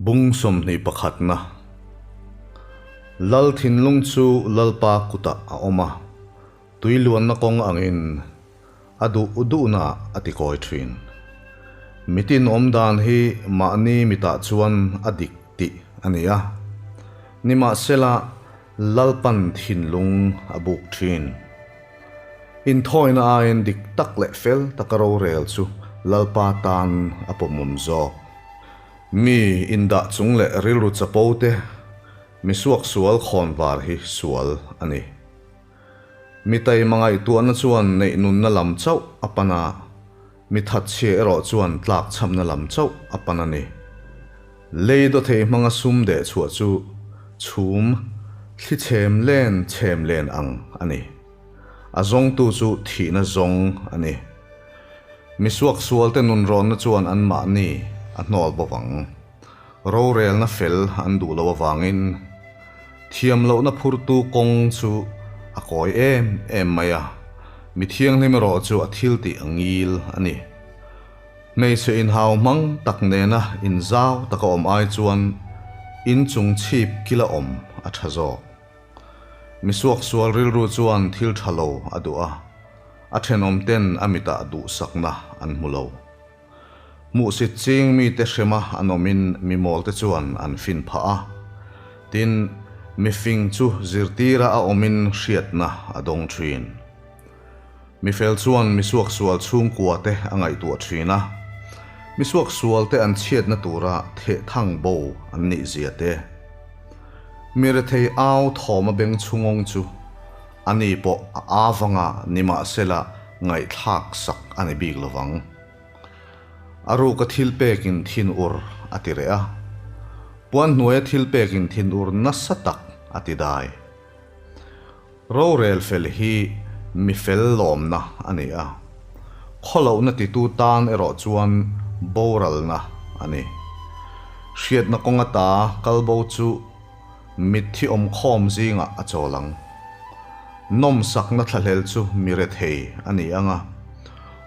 Bung 21 na Lal thinlung chu Lalpa kutah a awm a, tui luanna kawng angin a duh duhna a ti kawi thin. Mitin awm dan hi mahni mitah chuan a dik tih a ni a, nimahsela Lalpan thinlung a buk thin. Inthawina aiin dik tak leh fel taka rorel chu Lalpa tan a pawmawm zawk. Mi indah chung leh rilru chapo te, mi suaksual khawnvar hi sual a ni. Mi taima ngaihtuahna chuan neih nunna lam chauh a pan a, mi thatchhia erawh chuan tlakchhamna lam chauh a pan a ni. Lei dawthei hmanga sum deh chhuah chu chhum thli chhem len chhem len ang a ni. A zawngtu chu thihna zawng a ni. Mi suaksualte nunrawnna chuan anmahni a hnawl bawk ang. Rorelna fel an duh loh avangin thiam lohna phurtu kawng chu a kawi em em mai a, mi thianghlim erawh chu a thil tih a ngil a ni. Hmeichhe inhau hmang tak nena inzau taka awm ai chuan inchung chhip kila awm a tha zawk. Mi suaksual rilru chuan thil tha lo a duh a, a thenawmten a mitah duhsakna an hmu lo. Hmuhsit ching mite hrema an awmin mi mawlte chuan an fin phah a, tin, mi fing chu zirtira a awmin hriatna a dawng thin. Mi fel chuan mi suaksual chhungkua te a ngaihtuah thin a, mi suaksual te an chhiatna tura thehthang bo an nih zia te. Mi rethei au thawma beng chhungawng chu ani pawh a avanga nimahsela ngaihthlak sak a ni bik lovang. A ruka thil pekin thin ur a ti reh a, puan hnuaia thil pekin thin ur nasa tak a ti dai. Rorel fel hi mi fel lawmna a ni a, khawlohna titu tan erawh chuan boralna a ni. Hriatna kawng ata kalbo chu mitthi awmkhawm zingah a chawl ang. Nawmsakna thlahlel chu mi rethei a ni ang a,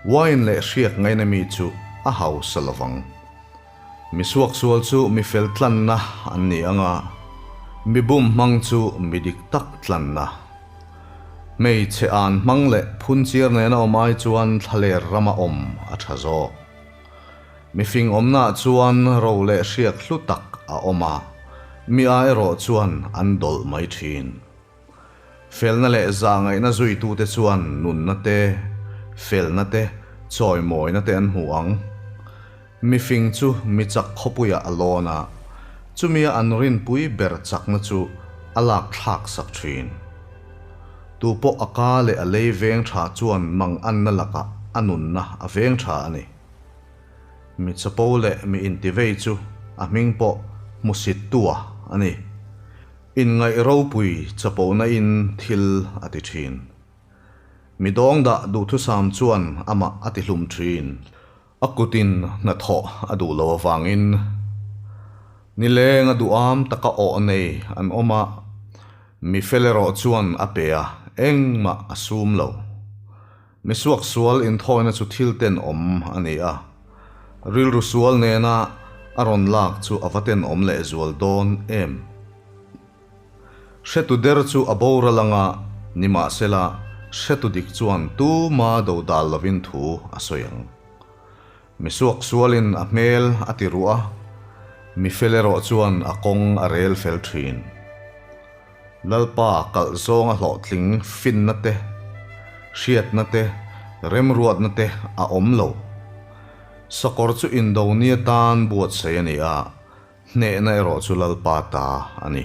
wine leh hriak ngaina mi chu a hausa lovang. Mi suaksual chu mi fel tlanna an ni ang a, mi bum hmang chu mi dik tak tlanna. Hmeichhe an hmang leh phunchiar nena awm ai chuan thlaler rama awm a tha zawk. Mi fing awmnaah chuan ro leh hriak hlu tak a awm a, mi a erawh chuan an dawlh mai thin. Felna leh zahngaihna zuitute chuan nunna te, felna te, chawimawina te an hmu ang. Mifing chu mi chak khawpuiah a lawn a, chumia an rinpui ber chakna chu a lak thlak sak thin. Tupawh a ka leh a lei veng tha chuan manganna lakah a nunna a veng tha a ni. Mi chapo leh mi intivei chu a hming pawh hmusittua a ni. Inngaih ropui chapona in thil a ti thin. Mi dawng dah duhthusam chuan amah a ti hlum thin. A kutin hnathawh a duh lo avangin nileng a duham taka awh nei an awm a, mi fel erawh chuan a pe a, engmah a sum lo. Mi suaksual inthawina chu thil tenawm a ni a, rilru sual nena a rawn lak chu a va tenawm lehzual dawn em? Hretu der chu a boral anga, nimahsela hretu dik chuan tuma do dal lovin thu a sawi ang. Mi suaksualin a hmel a ti ruh a, mi fel erawh chuan a kawng a rel fel thin. Lalpa kalh zawnga hlawhtling finna te, hriatna te, remruatna te a awm lo. Sakawr chu Indonia tan buatsaih a ni a, hnehna erawh chu Lalpa ta a ni.